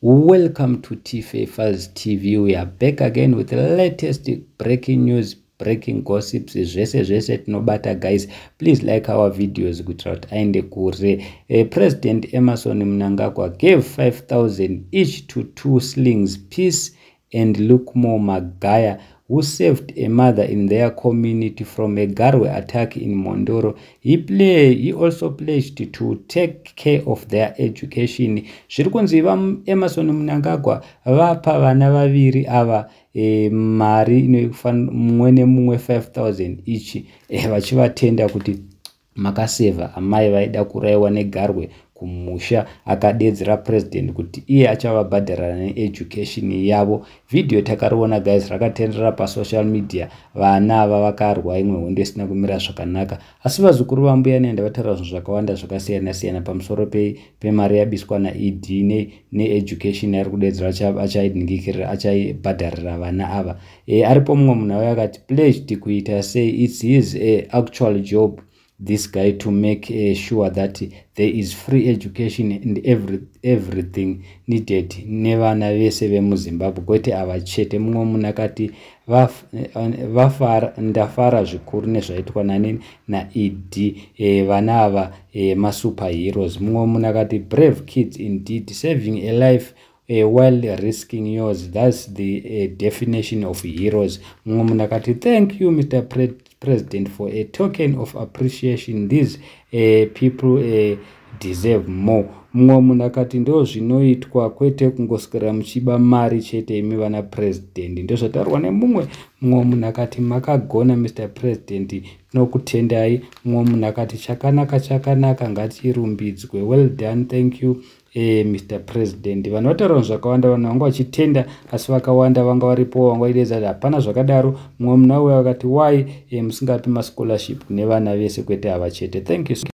Welcome to TFA Files TV. We are back again with the latest breaking news, breaking gossips, zvese zvese tinobata. Guys, please like our videos kuitira kuti aende kure. President Emmerson Mnangagwa gave 5000 each to two siblings, Peace and Luckmore Magaya, who saved a mother in their community from a garwe attack in Mondoro. He also pledged to take care of their education. Zviri kunzi vaEmmerson Mnangagwa vapa vana vaviri ava mari mumwe nemumwe 5000 each, vachivatenda kuti makasevha amai vaida kuurayiwa negarwe kumusha. Akadedzera president kuti iye achavabhadharira needucation yavo. Vhidhiyo takariona, guys, rakatenderera pasocial media. Vana ava vakarwa imwe hondo isina kumira zvakanaka, asi vazukuru vambuya Nehanda vataura zvinhu zvakawanda zvakasiyana-siyana pamusoro pemari yabiswa naED needucation ari kudedzera achainhingikirira, achaibhadharira vana ava. Aripo mumwe munhu auyo akati, "Pledged kuita sei? It's his actual job, this guy, to make sure that there is free education and everything needed nevana vese vemuZimbabwe, kwete ava chete." Mumwe munhu akati, "Ndafara zvikuru nezvaitwa nani naED. Vana ava masuperheroes." Mumwe munhu akati, "Brave kids indeed, saving a life while risking yours. That's the definition of heroes." Mumwe munhu akati, "Thank you, Mr President, for a token of appreciation. These people deserve more." Mumwe munhu akati, "Ndo zvinoitwa, kwete kungoswera muchiba mari chete imi vana purezidendi." Ndozvataurwa nemumwe. Mumwe munhu akati, "Makagona, Mr President, tinokutendai." Mumwe munhu akati, "Chakanaka chakanaka, ngatirumbidzwe. Well done, thank you, Mr President." Vanhu vataura zvakawanda, vanhu vanga vachitenda, asi vakawanda vanga varipo vanga vaidedza kuti hapana zvakadaro. Mumwe munhu auya akati, "Why musingapi mascholarship kune vana vese, kwete ava chete?" Thank you.